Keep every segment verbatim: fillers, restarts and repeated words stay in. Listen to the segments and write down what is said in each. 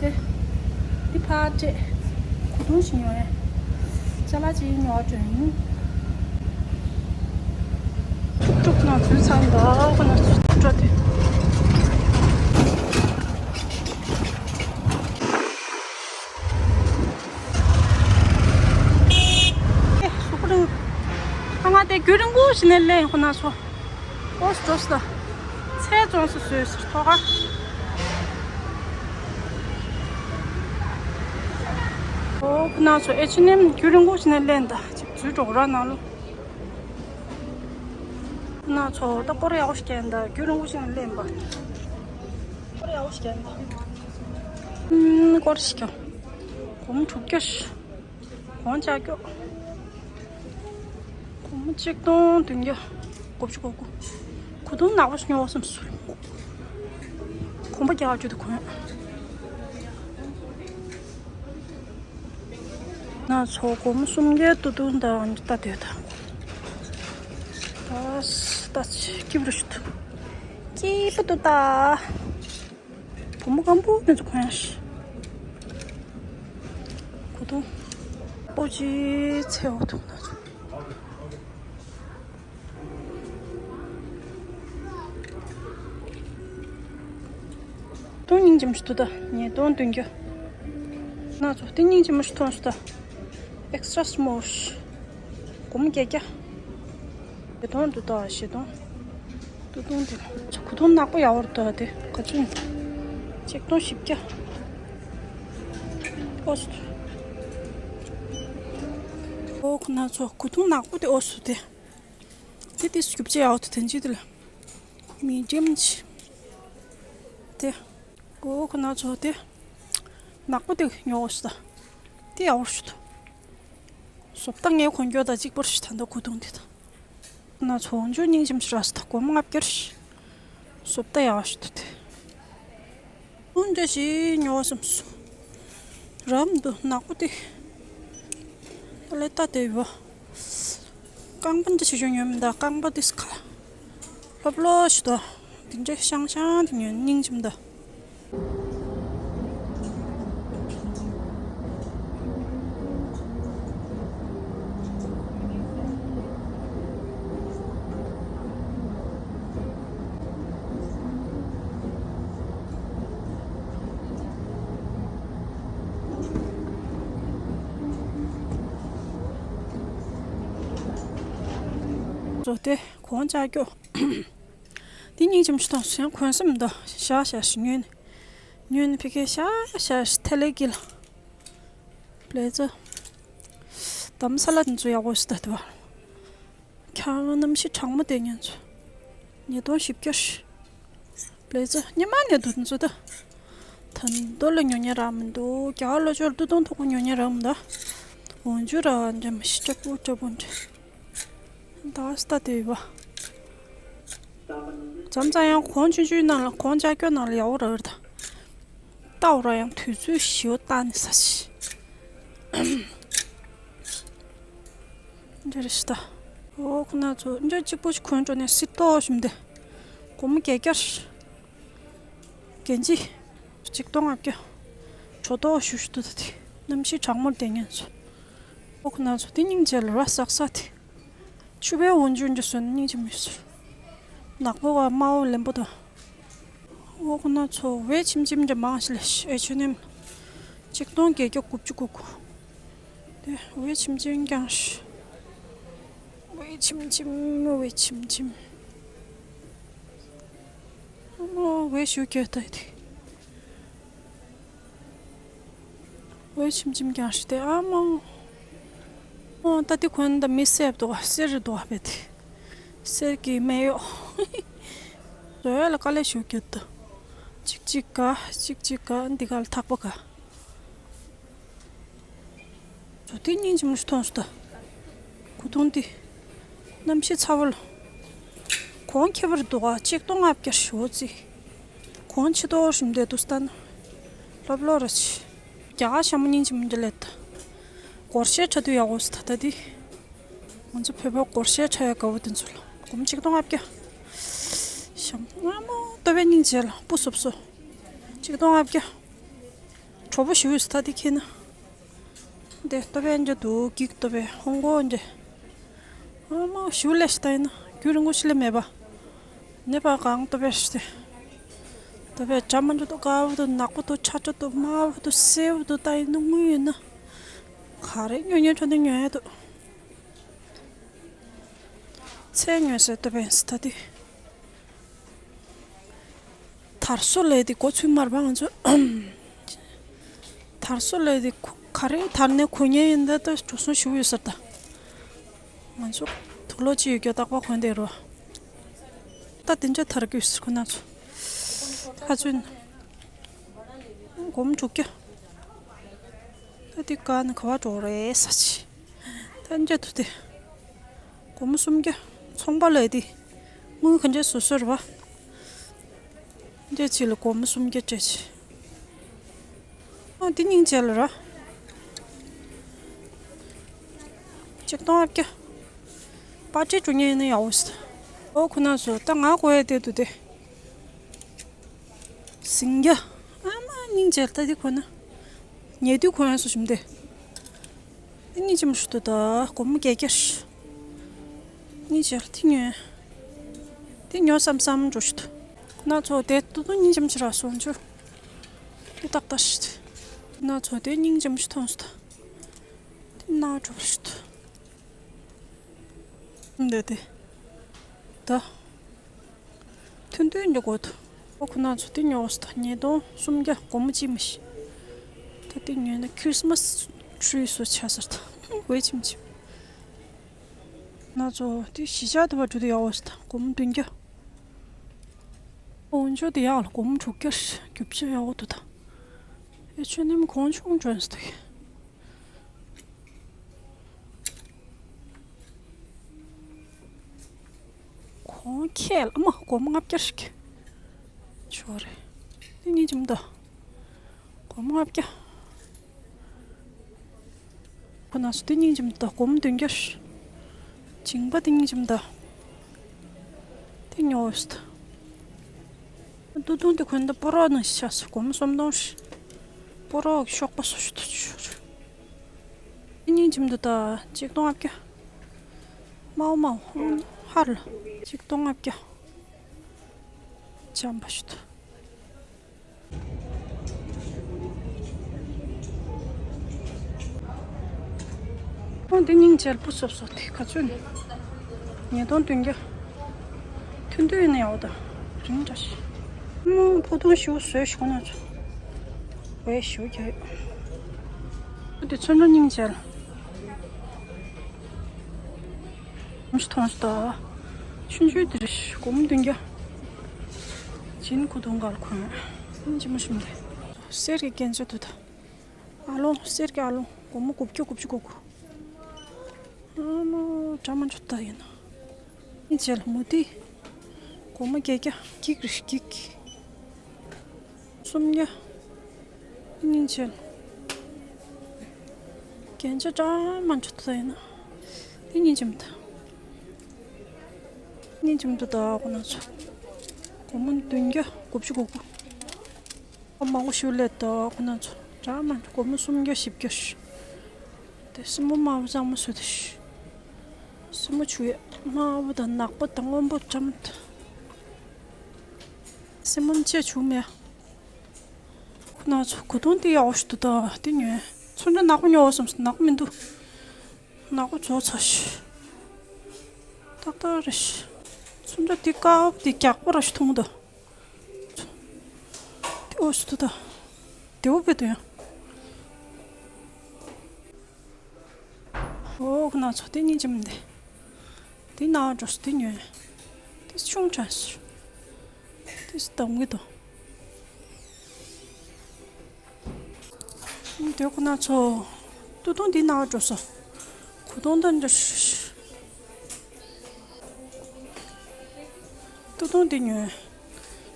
དེ། འདི་ཕར་སྤྲད། གོས་ཐུང་ཞིག་ཉོ་ཡ། ཅ་ལག་ཅིག་ཉོ་འགྲོ་ཡིན། ཐུག་ཐུག་ནང་འཛུལ་ཚར་འདུག་ཁོ་ན་ཚོ་འགྲོ་དེ། ཨེ། སུ་ཁོ་རང་། ཨ་ང་དེ་རྒྱུན་རིང་པོ་ཞིག་ནས་ལེན་ཁོ་ན་ཚོ། ཨོ་སི་འགྲོ་སི་ད། ཚལ་བཙོང་སུ་བཟོས་སུ་ཐོག་ཁ། ཨོ་ཁོ་ན་ཚོ་ཨེ་ཆི་ནེམ་རྒྱུན་རིང་པོ་ཞིག་ནས་ལེན་ད་ཅིག་འཛུལ་འགྲོ་ར་ནང་ལོ། ཁོ་ན་ཚོ་ད་སྐོར་ཡག་པོ་ཞིག་ཀྱང་ད་རྒྱུན་རིང་པོ་ཞིག་ནས་ལེན་པ། སྐོར་ཡག་པོ་ཞིག་ཀྱང་ད། ཨུམ་སྐོར་ཞིག་ཀྱང་། གོམ་དྲུག་བརྒྱ། གོང་ལྕགས་སྐྱོག་གོང་མོ་ཆིག་སྟོང་བདུན་བརྒྱ་དགུ་བཅུ་གོ་དགུ། གོས་ཐུང་ནག་པོ་ཉོ་བསམ་སོང་། གོམ་པ་རྒྱག་རྒྱུ་དེ་གོན། ན་ཚོ་གོམ་སུམ་བརྒྱ་ཏུ་ཏུ་འདང་ལྟ་དེ་དང་། ད་ད་སྐྱིབ་རུ་ཞུ་ཐུབ། སྐྱིད་པོ་ཏུ་ཏ། བུ་མོ་སྐམ་པོ་དེ་ཚོ་གོན་ཡ་ཞིག་གོས་ཐུང་། པོ་ཅི་ཚེ་འོ་ཐུང་ན་ཚོ། ཐུང་སྙིང་རྗེ་མོ་ཞིག་འདུག་ད་ཉིས་སྟོང་བདུན་བརྒྱ། ན་ཚོ་དེ་སྙིང་རྗེ་མོ་ཞིག་མཐོང་སོང་ད། ཨེག་སི་ཊ་སི་མོལ་ཞིག་གོམ་བརྒྱད་བརྒྱ། བཞི་སྟོང་འདུག་ད་བཞི་སྟོང་། ཏུ་ཏུང་དེ། གོས་ཐུང་ནག་པོ་ཡག་པོ་འདུག་དེ་ག་ཚོད་ཡིན། ཆིག་སྟོང་བཞི་བརྒྱ། ཨོ་སི། ཨོ་ཁོ་ན་ཚོ་གོས་ཐུང་ནག་པོ་དེ་ཨོ་སི་དེ། དེ་དེ་སུ་རྒྱུ་ཆ་ཡག་པོ་འདུག་དེ་འཇིག་དེ་ལ། མི་ཌི་ཡམ་ཆེ། དེ། ཨོ་ཁོ་ན་ཚོ་དེ། ནག་པོ་དེ་ཉོ་ཨོ་སི་ད། དེ་ཡག་པོ་ཞིག་འདུག་བཟོ་ལྟ་ངའི་གོན་རྒྱུ་དང་གཅིག་པར་ཞིག་ད་ལྟ་གོས་ཐུང་འདི་དང་། ན་ཚོང་ཇོ་སྙིང་རྗེ་མོ་ཞིག་རག་སོང་ད་སྒོར་མོ་ལྔ་བརྒྱ་ཞིག་བཟོ་ལྟ་ཡག་ཞིག་འདུག་དེ། ཨུན་འདྲ་ཞིག་ཉོ་བསམ་སོང་། རམ་འདུག་ནག་པོ་དེ། ཨ་ལས་ལྟ་དེ་ཡོད། རྐང་པ་འདྲ་ཞིག་ཞུ་ཉོ་མི་འདུག་རྐང་པ་དེ་སུ་ཁ། ལྷོབ་ལྷོབ་ཞིག་འདུག་དེ་འདྲ་ཤང་ཤང་དེ་ཉོ་སྙིང་རྗེ་མོ་འདུག་བཟོ་དེ་གོང་ལྕགས་སྐྱོག་དེ་སྙིང་རྗེ་མོ་ཞིག་མཐོང་སོང་། གོན་སེམས་འདུག་ཤ་ཤ་ཞིག་ཉོས་ནས། ཉོས་ནས་ཕ་གིར་ཤ་ཤ་ཞིག་ཐལ་ལེ་ཀི་ལ། བླེ་ཛར། དྷ་རམ་ས་ལ་དེ་ཚོ་ཡག་པོ་ཞིག་ད་དེ་བ། ཁྱང་གནམ་གཤིས་གྲང་མོ་དེ་ཉན་ཚོ། ཉིས་སྟོང་བཞི་བརྒྱ། བླེ་ཛར་སྔོན་མ་ནས་འདུག་དེ་ཚོ་ད། ད་དུང་ལ་ཉོ་མཁན་རག་མི་འདུག་རྒྱ་གར་ལོ་ཅོག་ཏུ་སྟོང་ཐོག་ཉོ་མཁན་རག་མི་འདུག་འོན་ཇུ་ར་འདྲ་མ་ཤི་སྐྲ་པོ་སྐྲ་པོ་འདྲ། ད་སྟ་དེ་བ། མཚམས་མཚམས་ཡང་གོང་ཆུང་ཆུང་ནང་ལ་གོང་ལྕགས་སྐྱོག་ནང་ལ་ཡག་པོ་རག་རེད་ད། ལྟ་བ་ར་ཡང་དུས་ཚོད་ཞིའོ་ལྟ་ནི་ས་ཞིག་འདྲ་རེད་ཤི་ད། ཨོ་ཁོ་ན་ཚོ་འདྲ་གཅིག་པོ་ཞིག་གོན་འགྲོ་ནས་སི་ཏོ་ཞིམ་དེ། སྒོར་མོ་བརྒྱད་བརྒྱ། གན་ཇི། གཅིག་སྟོང་ལྔ་བརྒྱ། ཇོ་ཏོ་ཞུ་ཞུ་ཏུ་ད་དེ། གནམ་གཤིས་གྲང་མོར་བསྡད་ཉན་ཚོ། ཨོ་ཁོ་ན་ཚོ་དེ་སྙིང་རྗེ་ལ་ར་ཟག་ཟག་དེ། ཕྱུ་པའི་འོན་ཇུ་འདྲ་སོན་སྙིང་རྗེ་མི་སོ། ནག་པོ་བ་དམར་པོ་ལེམ་པོ་དང་། ཨོ་ཁོ་ན་ཚོ་བའི་ཆིམ་ཆིམ་འདྲ་མང་ཞིག་ལས་ཨེ་ཆོ་ནེམ། ཆིག་སྟོང་བརྒྱད་བརྒྱ་དགུ་བཅུ་གོ་དགུ། དེ་བའི་ཆིམ་ཆིམ་རྐྱང་ཞིག་བའི་ཆིམ་ཆིམ་བའི་ཆིམ་ཆིམ། ཨ་མ་བའི་ཞུ་སྐྱོ་ད་དེ། ཝེ་ཆིམ་ཆིམ་རྐྱང་ཞིག་དེ་ཨ་མ། ཨོ་ད་དེ་གོན་ད་མི་སེར་འདུག་ག་སེར་རེ་འདུག་ག་བེ་དེ། སེར་གྱི་སྨད་གཡོགས། བཟོ་ཡ་ལ་དཀའ་ལས་ཞུ་རྒྱུ་འདུག་གཅིག་གཅིག་ག་གཅིག་གཅིག་ག་འདི་ག་ལ་ཐག་པ་ག་བཟོ་དེ་སྙིང་རྗེ་མོ་ཞིག་མཐོང་སོང་ད། གོས་ཐུང་དེ། གནམ་གཤིས་ཚ་བོ་ལ། གོང་ཁེ་པར་འདུག་ག་ཆིག་སྟོང་ལྔ་བརྒྱ་ཞོ་རྩི། གོང་ཕྱི་ཏོག་ཞིམ་དེ་དུ་སྟན། ལོབ་ལོ་ར་ཆི། རྒྱ་གར་ཤ་མོ་སྙིང་རྗེ་མོ་འདི་ལེད། སྒོར་གཞས་འཁྲབ་དུས་ཡག་པོ་སི་ད་ད་དེ། ང་ཚོ་བོད་པ་སྒོར་གཞས་འཁྲབ་ཡ་དགའ་བོ་དེ་ཚོ་ལ་སྒོར་མོ་ཆིག་སྟོང་ལྔ་བརྒྱ། ཤམ་སྔ་མོ་ལྟོ་བའི་སྙིང་རྗེ་ལ་སྤུ་སོབ་སོ། ཆིག་སྟོང་ལྔ་བརྒྱ། གོ་བོ་ཞུ་ཡོད་ས་ད་དེ་ཁྱེད་ན། དེ་ལྟོ་བས་འཇོ་འདུག་གིག་ལྟོ་བས་ཧོང་གོ་འཇོ། ཨ་མ་ཞུ་ལས་ཤི་ད་ཡིན་ན་རྒྱུ་རིང་པོ་ཞིག་ལས་མེད་པ། ནེ་པ་གང་ལྟོ་བས་ཤི་ཏེ། ལྟོ་བས་བྱ་མ་འཇོ་འདུག་དཀར་པོ་འདུག་ནག་པོ་འདུག་ཆ་ཆ་འདུག་དམར་པོ་འདུག་སེར་པོ་འདུག་ད་ཡིན་ན་དངུལ་ཡིན་ན། ག་རེ་ཉོ་ཉོ་ཁྲོ་འདི་ཉོ་ཡ་འདུག་ཚལ་ཉོས་ཟེར་ལྟོ་བས་ཤི་ད་དེ། དར་སོ་ལས་དེ་གོ་ཚུལ་མར་བ་ང་ཚོ། དར་སོ་ལས་དེ་ག་རེ་དར་ནས་གོ་ཉེན་ཡིན་ད་ད་འགྲོ་སོང་ཞུ་ཡོད་ཟེར་ད། ང་ཚོ་དུག་ལོག་ཅི་ཡོད་རྒྱུ་རྟག་པ་གོན་བསྡད་རོ། ད་དེ་འདྲ་དར་རྒྱུ་ཟེར་ཁོ་ན་ཚོ། ད་ཚོ་ཡིན། སྒོར་མོ་དྲུག་བརྒྱ། ད་དེ་ཀ་ནས་ག་བ་འགྲོ་རེད་ས་ཆི། ད་འཇོ་ཐུ་དེ། སྒོར་མོ་སུམ་བརྒྱ། ཚོང་པ་ལ་དེ། དངུལ་ག་འཇོ་བཟོ་བཟོ་ར་བ། འཇོ་ཆི་ལ་སྒོར་མོ་སུམ་བརྒྱ་སྤྲད་ཆི། ཨ་དེ་སྙིང་རྗེ་ལ་ར། ཆིག་སྟོང་ལྔ་བརྒྱ། པ་ཏྲི་འགྲོ་ཉེན་ཡིན་ན་ཡག་པོ་ཞིག་ཨོ་ཁོ་ན་ཚོ་ད་ང་གོ་ཡ་དེ་དུ་དེ། སིང་རྒྱ། ཨ་མ་སྙིང་རྗེ་ལ་ད་དེ་གོ་ན། ཉལ་དུས་གོ་ཡ་སུ་ཞིམ་དེ། དེ་སྙིང་རྗེ་མོ་ཞིག་འདུག་ད་སྒོར་མོ་བརྒྱད་བརྒྱ་ཞིག་སྙིང་རྗེ་ལ་དེ་ཉོས། དེ་ཉོ་བསམ་བསམ་འགྲོ་ཞིག་འདུག་ཁོ་ན་ཚོ་དེ་ཏུ་ཏུ་སྙིང་རྗེ་མོ་ཞིག་རག་སོང་ཆུ། དེ་ཏག་ཏག་ཞིག་ཁོ་ན་ཚོ་དེ་སྙིང་རྗེ་མོ་ཞིག་མཐོང་སོང་ད། དེ་ན་འགྲོ་ཞིག་འདུག་འདི་དེ། ད། ཐུན་ཐུན་འདི་གོ་ཐུ། ཨོ་ཁོ་ན་ཚོ་དེ་ཉོ་སོང་ད་ཉིས་སྟོང་སུམ་བརྒྱ་སྒོར་མོ་གཅིག་མི་ཤི། ད་དེ་ཉོས་ན་ཁྲིས་མས་ཊི་རི་སུ་ཆ་ཟེར་ད། ཝེ་ཆིམ་ཆིམ། ང་ཚོ་དེ་གཞིས་ཆགས་དུ་བ་འགྲོ་དུ་ཡག་པོ་ཞིག་དང་སྒོར་མོ་བདུན་བརྒྱ། འོན་ཆོག་དེ་ཡག་ལ་སྒོར་མོ་དྲུག་བརྒྱ་རྒྱུ་ཆ་ཡག་པོ་འདུག་ད། ཨེ་ཆོས་ནམ་གོང་ཆུང་འགྲོ་ཡིན་ཟེར་དུ། གོང་ཁེ་ལ་མ་སྒོར་མོ་ལྔ་བརྒྱ་ཞིག་ཆོག་རེད། དེ་གཉིས་ཅིམ་ད། སྒོར་མོ་ལྔ་བརྒྱ། ཁོ་ན་སུ་དེ་སྙིང་རྗེ་མོ་ད་སྒོར་མོ་བདུན་བརྒྱ། ཞིང་པ་དེ་སྙིང་རྗེ་མོ་ད། དེ་ཉོ་འོས་ད། ཏུ་ཏུང་དེ་གོན་ད་སྤོ་རོག་ནང་ཤ་སུ་སྒོར་མོ་སུམ་སྟོང་ཞིག་སྤོ་རོག་གི་གཤོག་པ་སུ་ཞིག་ཏུ་ཆུ་རུ། དེ་སྙིང་རྗེ་མོ་ད་གཅིག་སྟོང་ལྔ་བརྒྱ། མའོ་མའོ་ཧར་ལ་གཅིག་སྟོང་ལྔ་བརྒྱ། ཅམ་པ་ཞིག་ཏུ། ཁོང་འདི་སྙིང་རྗེ་པོ་སོབ་སོབ་དེ་ག་ཚོད་ནི། ཉིས་སྟོང་བདུན་བརྒྱ། ཐུན་ཐུན་ཡིན་ན་ཡག་པོ་ད། རིང་འདྲ་ཞིག་ཨ་མ་ཕོ་ཐུང་ཞུ་བཟོས་ཤིག་ཁོ་ན་ཚོ། བས་ཞུ་རྒྱག་ཡོད། ཁོ་དེ་ཚོན་ཁྲ་སྙིང་རྗེ་ལ། མཐོང་སྟ། ཆུང་ཆུང་དེ་རེད་སྒོར་མོ་བདུན་བརྒྱ། བྱིན་ཁུ་དུང་གར་གོན། ཅི་མ་ཞུམ་དེ། གསེར་གྱི་རྒྱན་ཆ་དུ་ད། ཨ་ལོང་གསེར་གྱི་ཨ་ལོང་སྒོར་མོ་དགུ་བཅུ་དགུ་བཅུ་གོ་དགུ། ཨ་མ་གྲ་མ་འཇོ་ད་ཡིན་ན། ཨིན་ཅེ་ལ་མུ་ཏི། སྒོར་མོ་བརྒྱད་བརྒྱ་གིག་རེད་གིག་སུམ་བརྒྱ། སྙིང་རྗེ། རྒྱན་ཆ་གྲ་མ་འཇོ་ད་ཡིན་ན། དེ་སྙིང་རྗེ་མི་ད། སྙིང་རྗེ་མི་འདུག་ད་ཁོ་ན་ཚོ། སྒོར་མོ་བདུན་བརྒྱ་དགུ་བཅུ་གོ་དགུ། ཨ་མ་གོ་ཞུ་ལེ་ད་ཁོ་ན་ཚོ། གྲ་མ་འཇོ་སྒོར་མོ་སུམ་བརྒྱ་བཞི་བརྒྱ་ཞུ། དེ་སེན་མོ་དམར་པོ་གཙང་མ་བཟོས་ཏེ་ཞུ། སེན་མོ་བྱུག་ཡ་དམར་པོ་དང་ནག་པོ་དང་སྔོན་པོ་གྲ་མ་འཇོ། སེན་མོ་ལྕེ་བྱུག་མེད། ཁོ་ན་ཚོ་གོས་ཐུང་དེ་ཡག་པོ་ཞིག་འདུག་ད་དེ་ཉོས། ཚོན་ཁྲ་ནག་པོ་ཉོ་བསམ་སོང་ནག་པོ་མི་འདུག་ནག་པོ་བཟོ་ཚར་ཤག་ཏག་ཏག་རེད་ཤག་ཚོན་ཁྲ་དེ་དཀར་པོ་དེ་རྒྱགས་པ་ར་ཞིག་མཐོང་ད། དེ་འོ་ཞིག་འདུག་ད། དེ་འོ་བེ་དུ་ཡང་། འོ་ཁོ་ན་ཚོ་དེ་སྙིང་རྗེ་མི་འདུག་དེ་ནང་འགྲོ་སོང་དེ་ཉོས། དེ་ཆུང་དྲགས་སོང་། དེ་སུ་དམ་གི་དང་། དེ་ཁོ་ན་ཚོ། ཏུ་ཏུང་དེ་ནང་འགྲོ་སོང་། གོས་ཐུང་དང་འདྲ། ཏུ་ཏུང་དེ་ཉོས།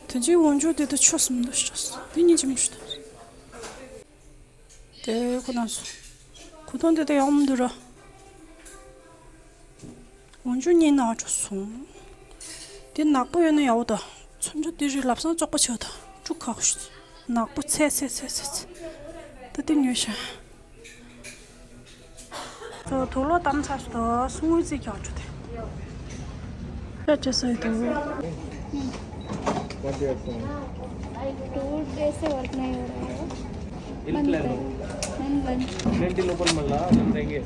དེ་རྗེས་འོན་ཆོག་དེ་དུ་ཆོ་སུམ་འདུག་ཤག་དེ་སྙིང་རྗེ་མི་འདུག་དེ་ཁོ་ན་ཚོ། གོས་ཐུང་དེ་དུ་ཡག་མི་འདུག་ར། འོན་ཆོག་གཉིས་ནག་འགྲོ་སོང་། དེ་ནག་པོ་ཡོད་ན་ཡག་པོ་ད། ཚོན་ཁྲ་དེ་རིགས་ལབ་སང་བཙོག་པ་ཆགས་ད། དཀྲུག་ཁག་ཤི། ནག་པོ་ཚད་ཚད་ཚད་ཚད་ཚད། ད་དེ་ཉོས་ཤག་ཚོ་དུག་ལོག་བཏང་ཚར་སོང་། དངུལ་རྩིས་རྒྱག་འགྲོ་དེ། ཤ་བྱེད་ས་ཡོད་དོ། टूर कैसे वर्क नहीं हो रहा है? मन कर, मन बन। ट्वेंटी लोकल मला नंदेंगे।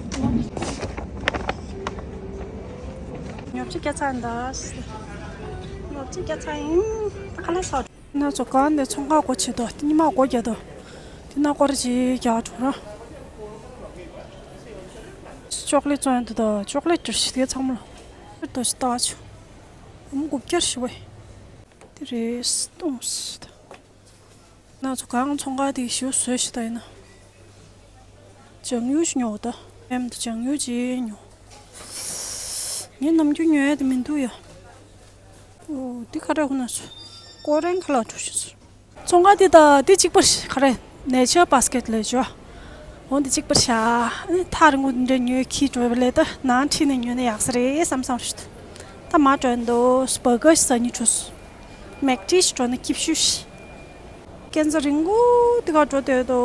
ཉོ་ཆ་སྐྱ་ཚ་འདི། ཉོ་ཆ་སྐྱ་ཚ་ཡིན། ད་ག་ལ་སོ། ན་ཚོ་གང་དེ་ཚོང་ཁང་སྒོ་ཕྱེ་དོ། དེ་ཉི་མ་སྒོ་རྒྱག་དོ། དེ་ན་སྐོར་ཅིག་རྒྱག་འགྲོ་ར། ཅོག་ལེ་བཙོང་ཡོང་དུ་དོ། ཅོག་ལེ་བྲིས་ཤིག་དེ་ཚང་མ་ལ། དོ་ཞིག་ལྟ་ཆོ། ཨམ་དགུ་བརྒྱ་ཞི་བས། དེ་རེད་སྟོང་སི། ན་ཚོ་གང་ཚོང་ཁང་དེ་ཞུ་བཟོས་ཤི་ད་ཡིན་ན། ལྗང་གུ་ཞིག་ཉོ་ད། ཨེམ་དུ་ལྗང་གུ་ཅིག་ཉོ། ངས་ནམ་རྒྱུན་ཉོ་ཡ་དེ་མི་འདུག་ཡ། ཨོ་འདི་ཁ་ར་ཧུ་ན་སུ། ཀོ་རེན་ཁ་ལ་འགྲོ་ཤི་སུ། ཚོང་ཁང་དེ་ད་དེ་གཅིག་པ་ཤི་ཁ་ར། ནེ་ཆར་བྷ་སི་ཀེ་ཊི་ལས་བྱོས། འོ་འདི་གཅིག་པ་ཤ། ཨ་ནི་ཐག་རིང་པོ་འདྲ་ཉོས་ཁྱི་འགྲོ་བ་ལས་ད་ནང་ཁྲིད་ནས་ཉོས་ན་ཡག་ས་རེད་བསམ་བསམ་ཤི། ད་མ་འགྲོ་འདུག་སུ། བར་གར་ཞིག་ཟ་ཉི་འགྲོ་སུ། མེག་ཊི་ཞིག་འགྲོ་ན་སྐྱིད་ཤོས་ཤི། སྐས་འཛེག་རིང་པོ་དེ་ག་འགྲོ་སྡོད་དོ།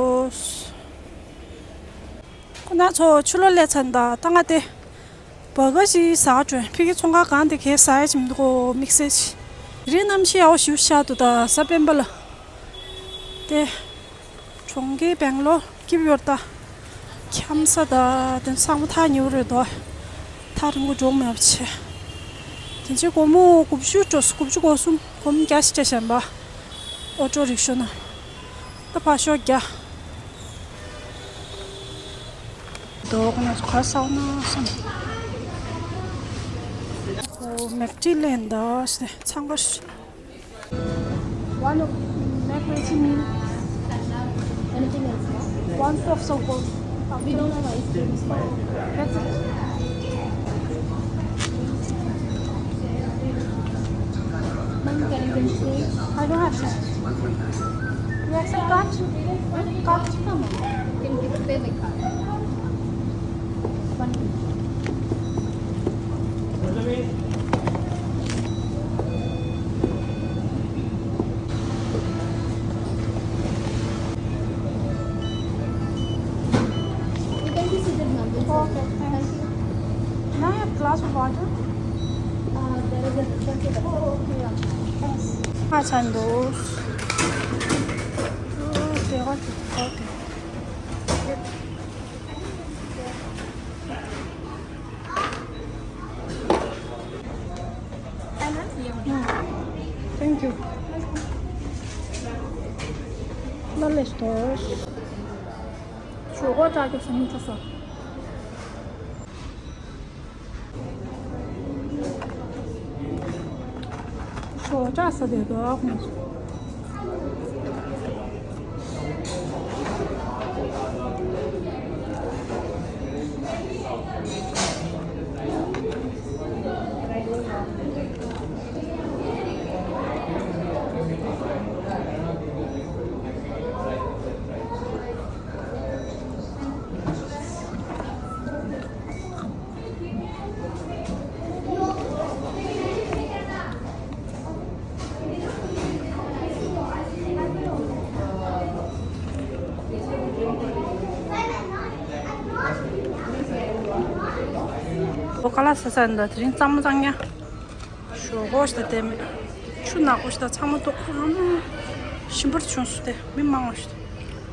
ཁོ་ན་ཚོ་ཆུ་ལོག་སླེབས་ཚར་ད། ད་ང་དེ་བར་གར་ཞིག་ཟ་འགྲོ། ཕ་གི་ཚོང་ཁང་གང་དེ་གས་ཟ་ཡ་ཅིག་མི་འདུག་གོ། དམིགས་བསལ་ཅིག་རི་གནམ་གཤིས་ཡག་པོ་ཞིག་ཤར་འདུག་ད་གཟའ་སྤེན་པ་ལ། དེ་གྲོང་ཁྱེར་སྦེང་ལོར་སྐྱིད་པོ་ཡོད་ད། འཁྱམ་ས་ད་དེ་ཚང་མ་ཐག་ཉེ་བོ་རེད་དོ། ཐག་རིང་པོ་འགྲོ་མི་ཡག་པོ་ཆེ། དེ་ཚེ་སྒོར་མོ་དགུ་བཅུ་འགྲོ་སོང་། དགུ་བཅུ་གོ་གསུམ། སྒོར་མོ་བརྒྱ་ཞིག་སྤྲད་བཞག་པ། ཨོ་ཊོ་རིག་ཤོ་ན། ད་ཕར་ཤོག་རྒྱ། དོག་ནས་ག་ས་ན་སམ། ཨོ་མེག་ཊི་ལེན་ད་ཟེར་ཚང་པ་ཞིག One of macaroni meal. Anything else? One soft soap. We don't have ice cream. That's it. Ma'am, can you bring change? I don't have change. You accept card? Card? Come on. Can you pay by card? One minute. You can be seated, ma'am. It's okay. Thank you. Can I have glass of water? Uh, there is a, just a, oh, okay, yeah. Thanks. ཁ་ཚ་འདུག་ཨོ་དེ་བ་དེ་ཁོ་དེ། Thank you. ལ་ལས་སྟོར། ཞོག་ཁོག་ལྕགས་ཀྱི་ཟ་མི་ཁྲོ་སོ། ཞོག་ལྕགས་ཟ་དེ་དགའ་ཁོང་ཚོ། ཨོ་ཁ་ལག་ཟ་ས་འདི་དེ་རིང་གཙང་མ་གཙང་ཡ། ཞོག་ཁོག་ཞིག་དང་ལྡན་མེད། ཆུ་ནག་པོ་ཞིག་དང་ཚང་མ་ཏོག་ཨ་མ། ཞིམ་པར་བྱུང་སོང་སྟེ་མི་མང་བ་ཞིག་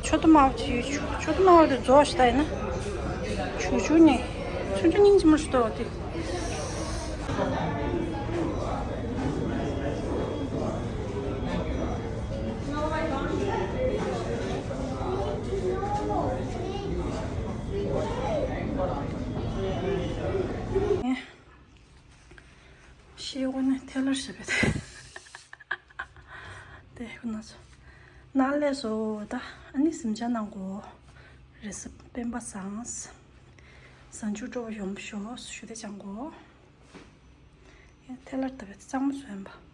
མཆོད་དོ་མ་བ་ཅིག་ཡོད་ཆུ་མཆོད་དོ་མ་བ་དེ་རྫོགས་ཞིག་ད་ཡིན་ན། ཆུ་ཆུ་ནི། ཆུ་ཆུ་སྙིང་རྗེ་མོ་ཞིག་ཏོ་དེ། ཤེས་ཡོན་ནི་ཐལ་ལར་བྱེད་པའི་དེ་ཁོ་ན་ཚོ། ནང་ལས་སོ་ད་ཨ་ནི་གཟིམ་འཇག་གནང་གོ། རེས་སྤེན་པ་བཟང་། གཟའ་མཇུག་སྤྲོ་བ་ཡོང་བ་ཤོག་ཞུ་དེ་སྦྱང་གོ། ཡ་ཐལ་ལར་ད་བས་གཙང་མ་བཟོས་ཡིན་པ།